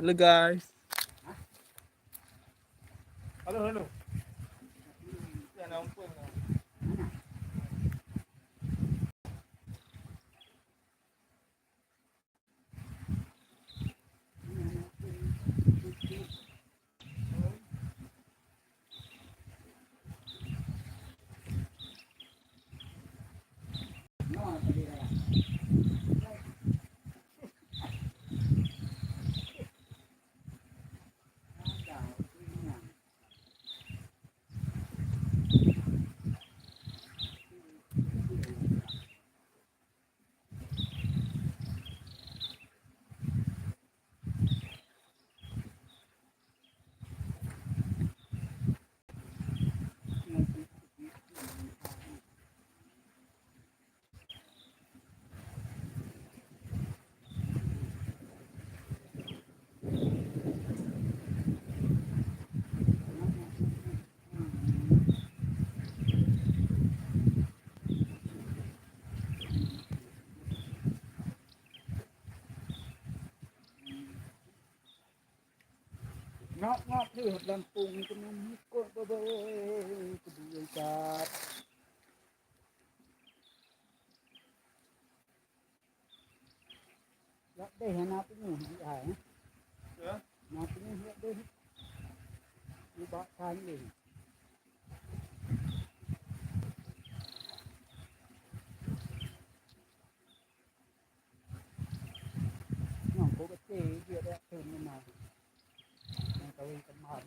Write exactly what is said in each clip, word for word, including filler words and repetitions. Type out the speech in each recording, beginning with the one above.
Halo guys. Halo, halo. Ya, nampak. Ngap-ngap lheueh lampôh keunan ikot babah keudua ikat. Jak deh hana peungeuh di ai, eh. Ya. Hana peungeuh jak deh. Nibak kandeng. Nyoe ko beutôi jeuet dak thon memang. Nyang kawin keuman.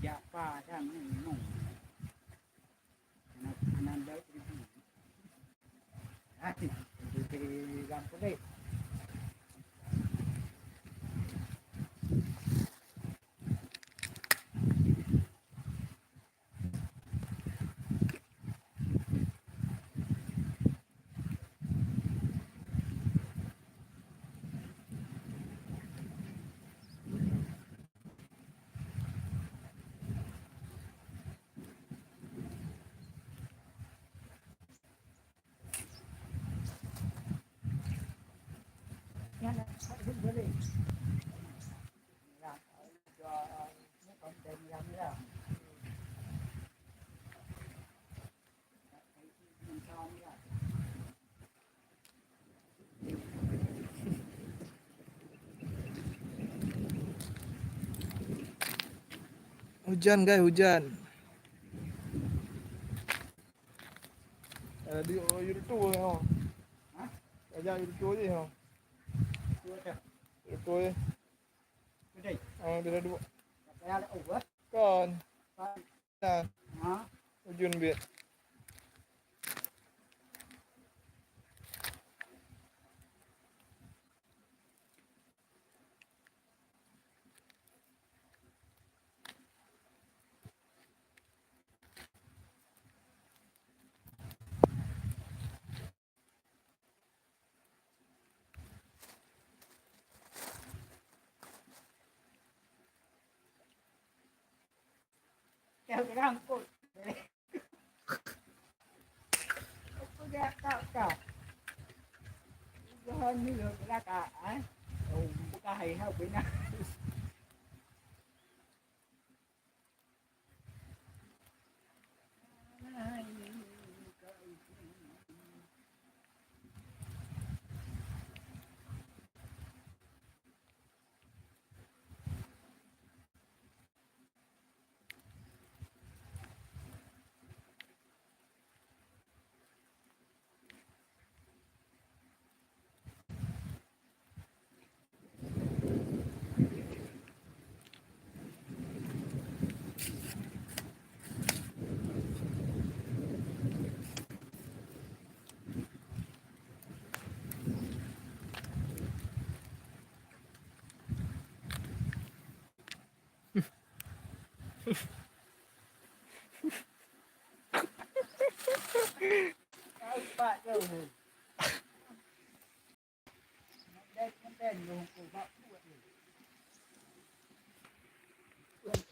Siapa dan minum. Anak, anak Daud ribu. Hati, di dalam kulit. Hujan, guys, hujan. Ada di YouTube ni, ha. Ha? Ada YouTube ni, ha. YouTube ni. Kedai. Ah, kedai dua. Saya ada ubat. Kan. Kan. Nah. Ha? Ujun bit. Kau rangkut. Apa dia kau, kau? Kau ni lo belaka, eh? Oh, bukan hai, hai benar. Nampak tu.